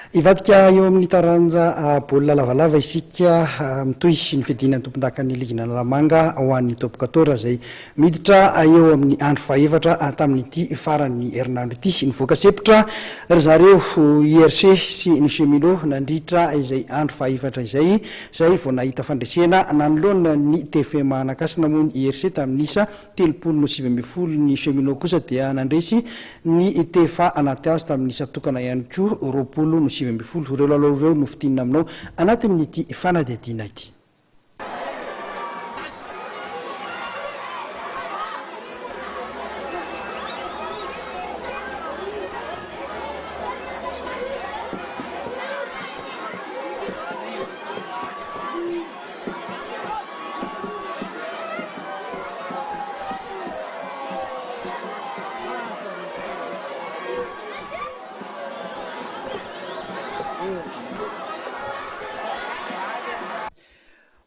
Hivadika eo amin'ny taranja baolina lavalava isika mitohy ny fiadiana ny tompondakan'ny ligin'Analamanga ho an'ny Top 14 izay miditra eo amin'ny andro fahefatra tamin'ity faran'ny herinandro ity. Nivoaka sempotra ry zareo IRC sy ny Cheminots nandritra izay andro fahefatra izay, izay vao nahita fandresena nanoloana ny TFM Anakasina moa ny IRC tamin'ny isa 30 no 19, ny Cheminots kosa dia nandresy ny TFA anaty hazo tamin'ny isa tokana ihany koa, 20 no 19. Ireo lalao ireo no fintinina aminao anatin'ity fanadihadiana ity.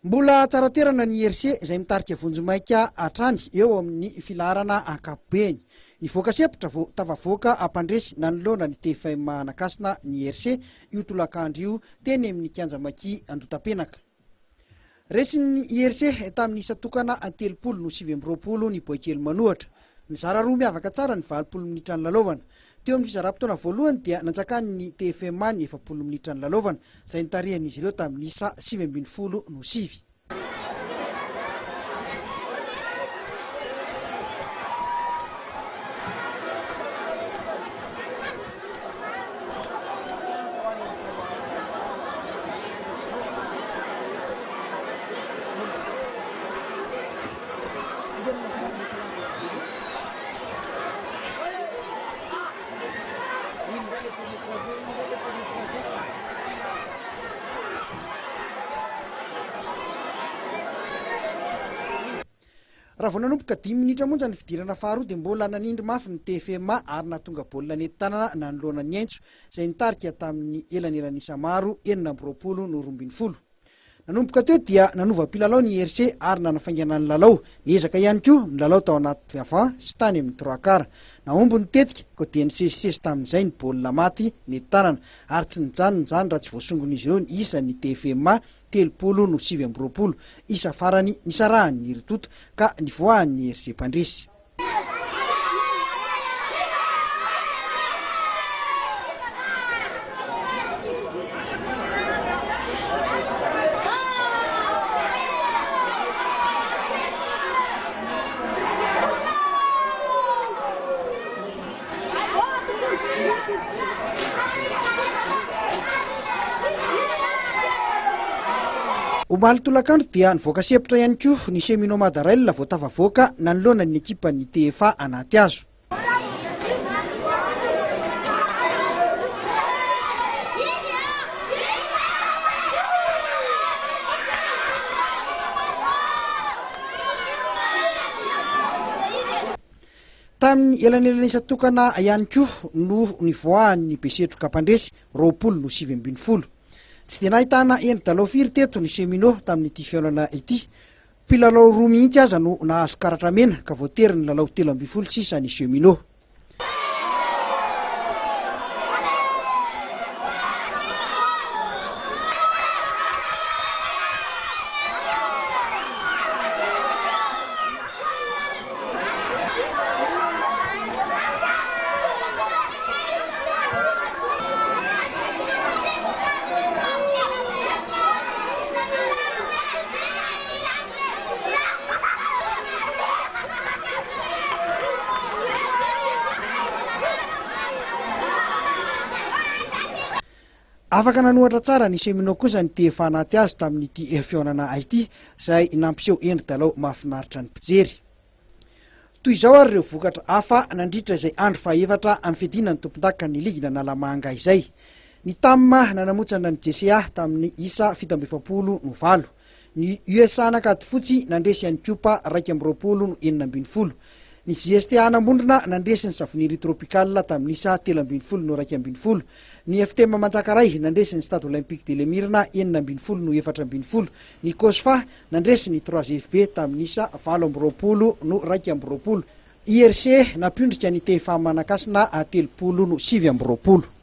Mbola tsara toerana ny IRC izay mitarika vonjimaika hatrany eo amin'ny filaharana ankapobeny. Nivoaka sempotra vao tafavoaka mpandresy nanoloana ny TFM Anakasina ny IRC io tolakandro io teny amin'ny kianja Maki Andotapenaka. Resin'ny IRC tamin'ny isa tokana 30 no 29 ny Boaikely Manohatra. Nizara roa miavaka tsara ny 80 minitra nilalaovana. Teo amin'ny fizaram-potoana voalohany dia nanjakan'ny TFMA ny 40 minitra nilalaovana, izay nitarihan'izy ireo tamin'ny isa 19 no 9. Raha vao nanomboka dimy minitra monja ny fidirana faharoa dia mbola nanindry mafy ny TFMA ary nahatonga baolina nety tanana nanoloana ny Aintso izay nitarika tamin'ny elanelan'isa maro 26 no 12. Nanomboka teo dia nanova mpilalao ny IRC ary nanafaingana ny lalao. Niezaka ihany koa ny lalao tao anaty avant sy tany amin'ny trois quarts. Nahomby ny tetika koa dia nisesisesy tamin'izay ny baolina maty nety tanana ary tsy nijanona izany raha tsy voasongon'izy ireo ny isan'ny TFMA 30 no 29, isa farany nisarahan'ny roa tonta ka nivoahan'ny IRC mpandresy. Omaly tolakandro dia nivoaka sempotra ihany koa ny Cheminot Madarail vao tafavoaka nanoloana ny ekipan'ny TFA anaty hazo. Tamin'ny elanelan'isa tokana ihany koa no nivoahan'ny Besetroka mpandresy, 20 no 19. Tsy dia nahitana endri-dalao firy teto ny Cheminots tamin'ity fihaonana ity. Mpilalao roa mihitsy aza no nahazo karatra mena ka voatery nilalao 13 sisa ny Cheminots. Afaka nanohatra tsara ny Cheminot kosa ny TFA anaty azy tamin'ity fihaonana ity, izay nampiseho endri-dalao mahafinaritra ny mpijery. Toy izao ary ireo vokatra hafa nandritra izay andro fahaefatra amin'ny fiadiana ny tompondakan'ny ligin'Analamanga izay. Ny Tam nanamontsana ny JCA tamin'ny isa 47 no 8. Ny USA an'Ankadifotsy nandresy an'i Kopa 21 no 16. Ny JSTA an'Ambondrona nandresy ny Savonnerie Tropicale tamin'ny isa 13 no 11. Ny FTM Manjakaray nandresy ny Stade Olympique de l'Emirina 16 no 14. Ny Cosfa Nandresy ny Trois FB tamin'ny isa 28 no 21. IRC nampiondrika ny TFA Manankasina 30 no 29.